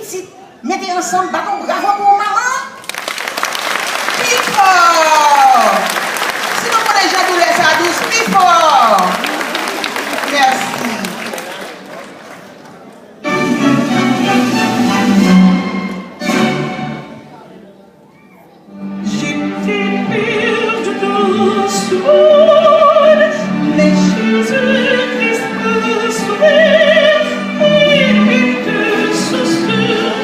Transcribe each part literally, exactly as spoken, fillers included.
Ti, mete ansanm, bat yon bravo pou manman. Pi fò. Si nou konnen jan doulè sa dous, pi fò. Mèsi. J'étais perdu dans ce monde, mais Jésus-Christ m'a sauvé. Il était sur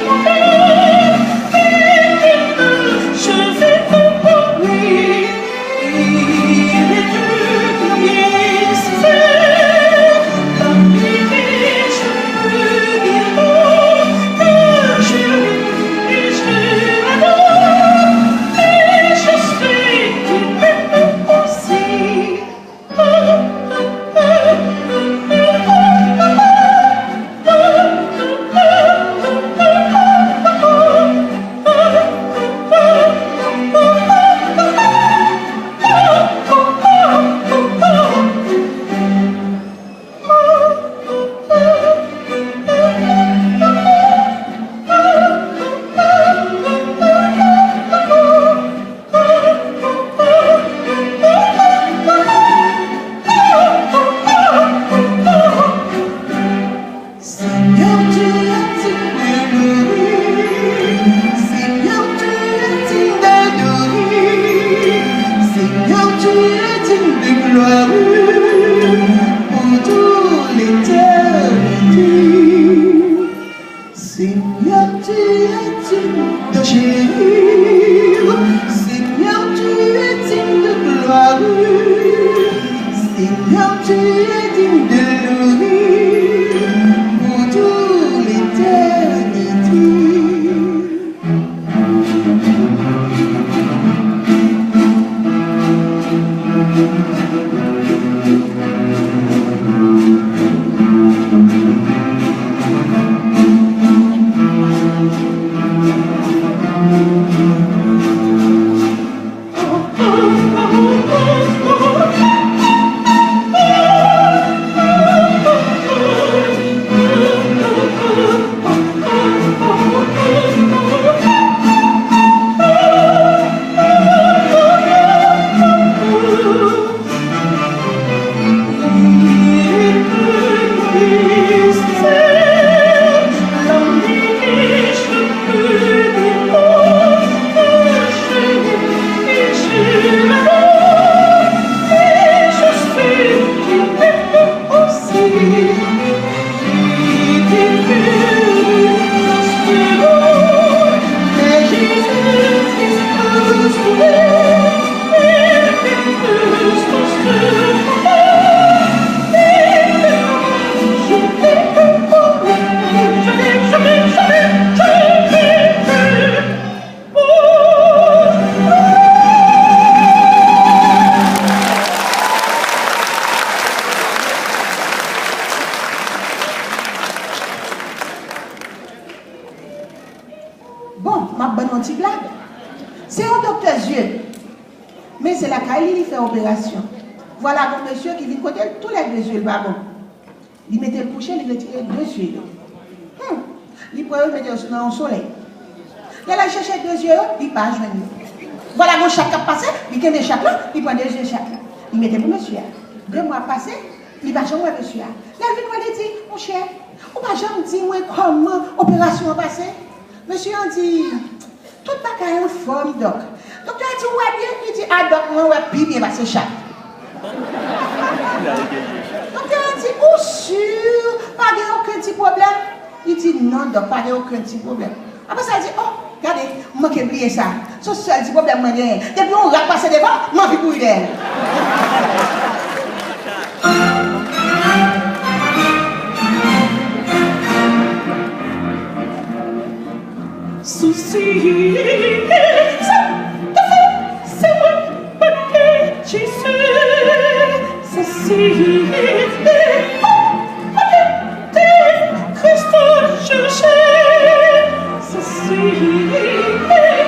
mon cœur, il était là, je vais encore lui. Il est le premier sauveur, parmi les gens de l'Iran, que je loue et je l'adore. Et je sais qu'il m'aime aussi. Seigneur, tu es digne de louer. Seigneur, tu es digne d'adorer. Seigneur, tu es digne de gloire pour toute l'éternité. Seigneur, tu es digne de chérir. Seigneur, tu es digne de gloire. Seigneur, tu es digne de louer pour toute l'éternité. Bon, m ap ban nou yon ti blag. Se yon doktè zye. Men se lakay li, li fè operasyon. Vwala gon mesye ki vin kote l, toulède zye l pa bon. Li mete l kouche, li retire de zye yo. Hum! Li pran yo, li mete yo nan yon solèy. Lè l al chèche de zye yo, li pa jwenn yo. Vwala gon chat k ap pase, li kenbe chat la, li pran de zye chat la. Li mete pou mesye a. De mwa pase, li pa janm wè mesye a. Lè l vin wè, li di, monchè, ou pa janm di mwen kòman operasyon an pase? Mesye an di, tout bagay anfòm, dòk. Doktè a di, ou wè byen? Li di, a dòk, mwen wè pi byen pase chat. Doktè a di, ou si pa gen okenn ti pwoblèm? Li di, non, dòk, pa gen okenn ti pwoblèm. Apre sa, li di, oh, gade, m manke bliye sa. Se sèl ti pwoblèm mwen genyen. Depi yon rat pase devan, m anvi kouri dèyè l. Sousi, sa, se mwen, mwen ki Jezi. Sousi, oh, oh, Christ, je sais, ceci est parfait.